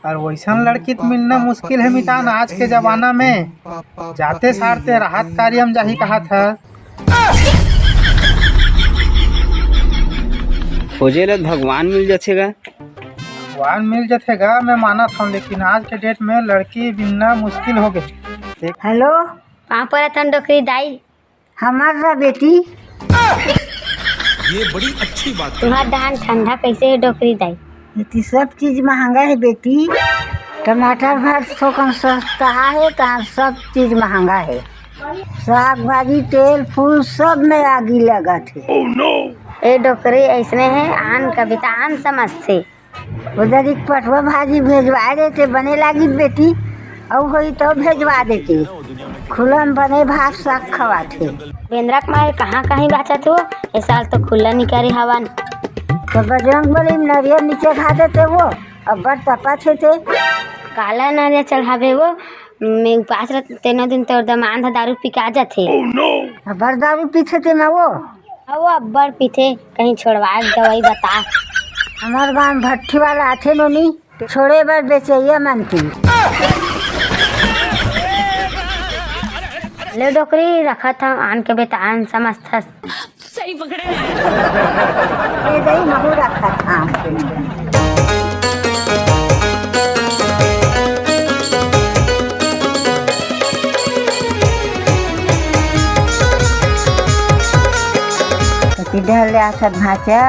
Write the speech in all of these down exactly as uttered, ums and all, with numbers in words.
अउ वइसन लड़की तो मिलना मुश्किल हे मितान आज के जमाना में। जाते सारते राहत कार्य म जाही कहत हे। खोजे ले भगवान मिल जाथे गा। भगवान मिल जाथे गा, मैं मानत हूँ, लेकिन आज के डेट में लड़की मिलना मुश्किल हो गए। हेलो। पाँव परत हन डोकरी दाई। हमर रा बेटी। ये बड़ी अच्छी बात कही। तुहार डहान ठंडा कैसे हे डोकरी दाई? बेटी, सब चीज महंगा हे बेटी। टमाटर भाव थोकन सस्ता हे, तहाँ सब चीज महंगा हे। साग भाजी, तेल फूल, सब में आगी लगत हे। ए डोकरी अइसने हे, आन कविता आन समझथे। ओ दरी के पटवा भाजी भेजवा देते, बने लागिस बेटी, अउ होई तो भेजवा देते। खुला म बने भात साग खवाथे। बेंदरा के मारे कहाँ कहीं बाचत हो, ए साल तो खुला निकरे हवन। तो बजरंग बली म नरियर नीचे खा देते वो, अब्बड़ तपत हे ते। काला नरियर चढ़ाबे वो, मैं उपास रह तेनो दिन तोर दमांद ह दारू पी के आ जाथे। अब्बड़ दारू पीथे ते ना वो। अउ अब्बड़ पीथे, कहीं छोड़वाए के दवाई बता। हमर गांव भट्ठी वाला आथे नोनी, छोड़े बर बेचैया मन के। ले डोकरी रखत हव आन के बेटा आन समझथस। सही पकड़े हैं। ए दई महू रखत हव। कति डहर ले आथस भांचा?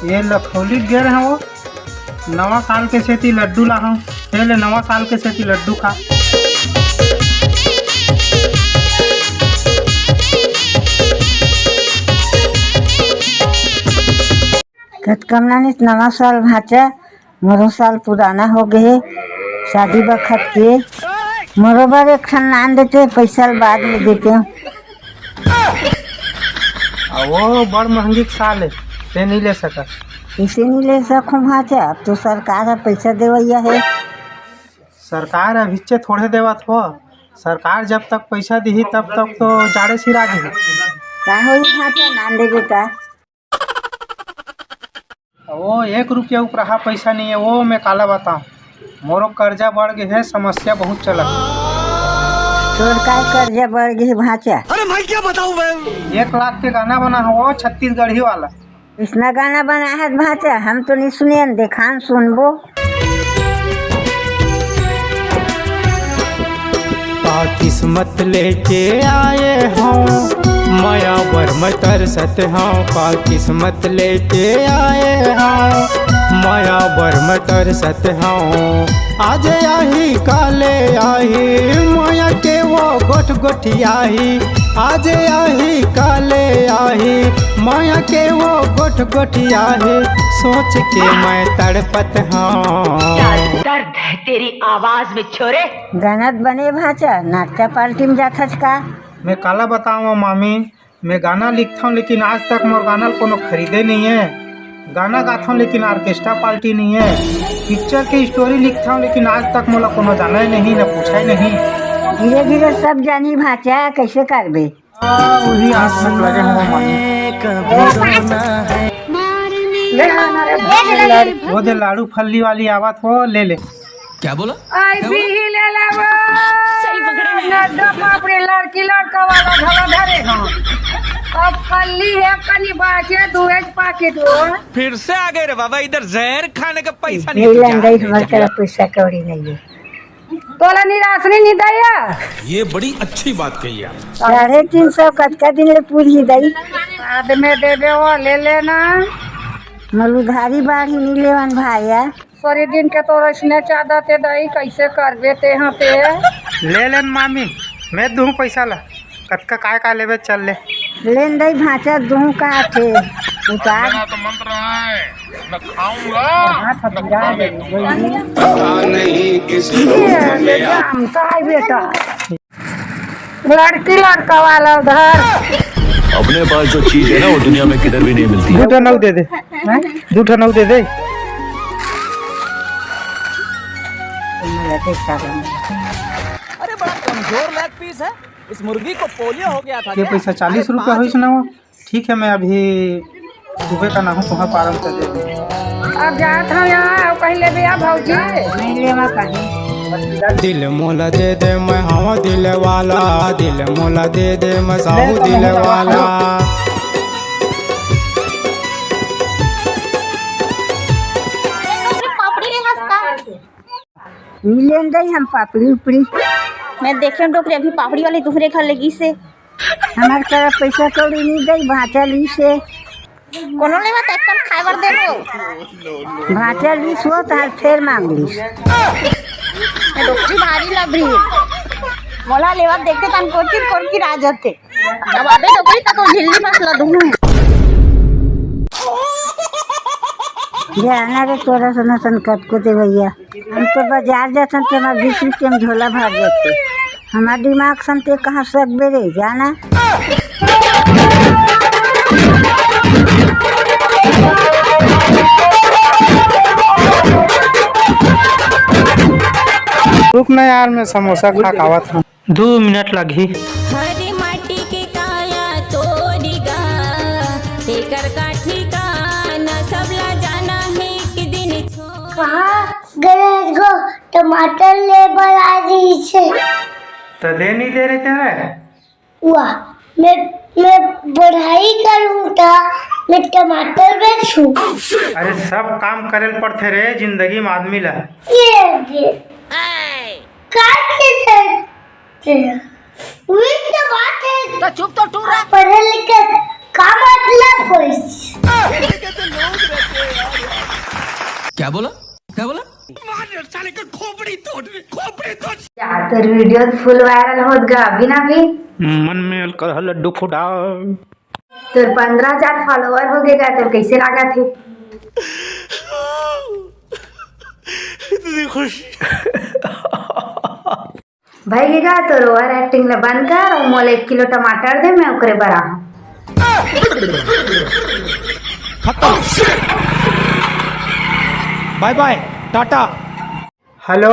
ये लखौली गे रहेंव, नवा साल के सेती लड्डू लाहंव, ए ले नवा साल के सेती लड्डू खा। कतका मनानिस नवा साल भांचा, मोरो साल पुराना हो गए हे, शादी बखत के। मोरो बर एक ठन लान देते, पैसा ल बाद में देते। आ वो बड़ महंगी के साल हे, ते नहीं ले सकस। कइसे नहीं ले सकूं भांचा? अब तो सरकार ह पैसा देवइया हे। सरकार अभिच्चे थोड़े देवत हो, सरकार जब तक पैसा दिही तब तक तो जाड़े सिरा दिही। का होई भांचा, लान दे बेटा। वो एक रुपया उपराहा पैसा नहीं हे, वो मैं काला बताऊं। मोरो कर्जा बढ़ गए हे, समस्या बहुत चलत हे। तोर काय कर्जा बढ़ गए हे भांचा? अरे भाई, क्या बताऊं मैं? एक लाख के गाना बना हो, वो छत्तीसगढ़ी वाला। अइसना गाना बनाहस भांचा, हम तो नहीं सुनेन, देखान सुनबो। का किस्मत लेके आए हंव, मया बर मैं तरसत हंव। का किस्मत लेके आए हंव, मया बर मैं तरसत हंव। आज आही काले आही, मया के वो गोठ गोठियाही। आज आही काले आही, मया के वो गोठ गोठियाही। सोच के मैं तड़पत हंव। क्या दर्द है तेरी आवाज में, छोरे। गाना त बने भांचा, नाचा पार्टी में जाथस का? मैं काला बतावं मामी, मैं गाना लिखथंव, लेकिन आज तक मोर गाना ल कोनो खरीदे नहीं हे। गाना गाथंव, लेकिन ऑर्केस्ट्रा पार्टी नहीं हे। पिक्चर के स्टोरी लिखथंव, लेकिन आज तक मोला कोनो जाने नहीं, न पूछे नहीं। धीरे धीरे सब जानी भांचा, कइसे करबे? आ, वही आज तक लगे हंव मामी। ले आना रे, वो दे लाड़ू फल्ली वाली आवत हो, ले ले। क्या बोला? आई बिही ले लेबो। सही पकड़े हैं। नड्डा बाप रे, लड़की लड़का वाला घला धरे हंव। अब फल्ली हे कनी बाचे, दुए पाकिट हो। फिर से आ गए रे बाबा, इधर जहर खाने का पैसा नहीं, नहीं तू लेन जा, दई, जा, हमर जा। तरफ पैसा कौड़ी नहीं हे। तोला निरासनी नहीं दया। ये बड़ी अच्छी बात कही आप। साढ़े तीन सौ कतका दिन ले पूरी दई? बाद में देबे, वो ले लेना। मोला उधारी बाढ़ी नहीं लेवन भाया। सरी दिन के तो रचने चाहता ते दाई, कैसे करबे ते हाँ ते? ले लेन मामी, मैं दूँ पैसा ला, कतका काय का लेबे चल ले। लेन दाई भांचा दूँ का थे, उतार। मेरा तो मन रहा है, मैं खाऊंगा, हाथ हथिया दे, वही। पता नहीं किस लोक में ये हम तो है बेटा। लड़की लड़का वाला उधार। अपने पास जो चीज है ना, वो दुनिया में किधर भी नहीं मिलती। दू ठन अउ दे दे। हैं? दू ठन अउ दे दे। अरे, बड़ा कमजोर लेग पीस है। इस मुर्गी को पोलियो हो गया था ये क्या? पैसा चालीस रुपया होइस ना वो। ठीक है, मैं अभी सुबह का नाहूँ तुम्हें पारम कर दे दूँ। अब जात हव यहाँ, अब कहीं लेबे आ भौजी। नहीं लेवा कहीं। दिल मोला दे दे, मैं हवा दिल वाला, दिल मोला दे दे, मैं साहू दिल वाला। पापड़ी रे हंसता। मिलेन गई हम पापड़ी उपड़ी। मैं देखे डोकरी अभी पापड़ी वाली तुहरे घर ले गिसे। हमार तरफ पैसा कौड़ी नहीं गई, भांचा ली से। कोनो लेवा त एक्कन खाए बर दे दो। भांचा ली सो त फेर मांग ली। ये डोकरी भारी लबरी। मोला लेवा देखे तन कोचिर कोरकी राज होते। अब अबे डोकरी का तो झिल्ली मसला दूं। जाना रे तोरा सना सन कतको दे भैया। हम तो बाजार जाथन ते हमार बीस रुपया में झोला भर जाथे। हमार दिमाग सन ते कहाँ सकबे रे, जाना। रुक ना यार, मैं समोसा खा के आवत हूँ। दू मिनट लगही। हरी माटी के काया तोरी गा, एकर का ठिकाना, सबला जाना हे एक दिन छोड़। कहाँ गणेश गो टमाटर ले बर आ रही से? त दे नहीं दे रहे तेरे? वाह, मैं, मैं बढ़ाई करूँ त मैं टमाटर बेचूँ। अरे सब काम करे ल पड़थे रे जिंदगी में आदमी ला। ये दे। का के दे? वही तो बात है। तो चुप तो टूरा। पढ़े लिखे का मतलब होइस? क्या बोला? क्या बोला? मार साले का खोपड़ी तोड़, खोपड़ी तोड़। या तोर वीडियो फुल वायरल होत गा अभी ना अभी। मन में अलकरहा लड्डू फुटा। तोर पंद्रह हजार फॉलोअर हो गे गा, तोर कैसे लागत हे? इतनी खुशी। भई गे गा, तोर ओवर एक्टिंग ला बंद कर अउ मोला एक किलो टमाटर दे, मैं ओकरे बर आहूं। खत्म। बाय बाय, टाटा। हेलो।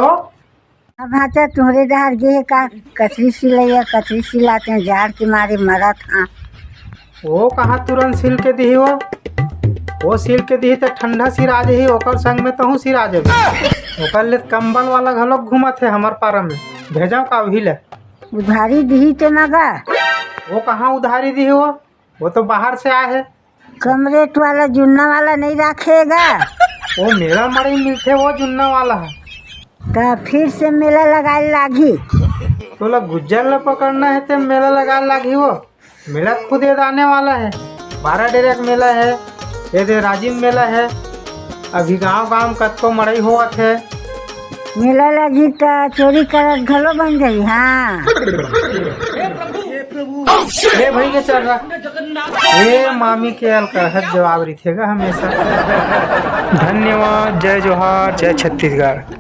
अब भांचा तुहरे डहर गे हे का? कचरी सिलइया, कचरी सिलाते हैं, जाड़ के मारे मरत हाँ। वो कहाँ तुरंत सिल के दिही वो? वो सिल के दिही त ठंडा सिरा जही, ओकर संग में तहूँ सिरा जबे। ओकर ले कंबल वाला घलोक घूमत हे हमर पारा में, भेजव का उही ले? उधारी दिही ते ना गा? वो कहाँ उधारी दिही वो? वो तो बाहर से आए हे। कम रेट वाला जुन्ना वाला नहीं राखे गा? वो मेला मड़ई मिलथे वो जुन्ना वाला हे। त फिर से मेला लगाए लागही। तोला गुज्जर ला पकड़ना हे ते मेला लगाए लागही वो। मेला खुद ये आने वाला हे, बारह डेरा के मेला हे, ये दे राजिम मेला हे। अभी गांव गांव में कतको मड़ई होवत हे। मेला लगही त चोरी करत घलो बन जाही। हाँ। हे भई के चल रहा। हे मामी के अलकरहा जवाब रहिथे गा हमेशा। धन्यवाद, जय जोहार, जय छत्तीसगढ़।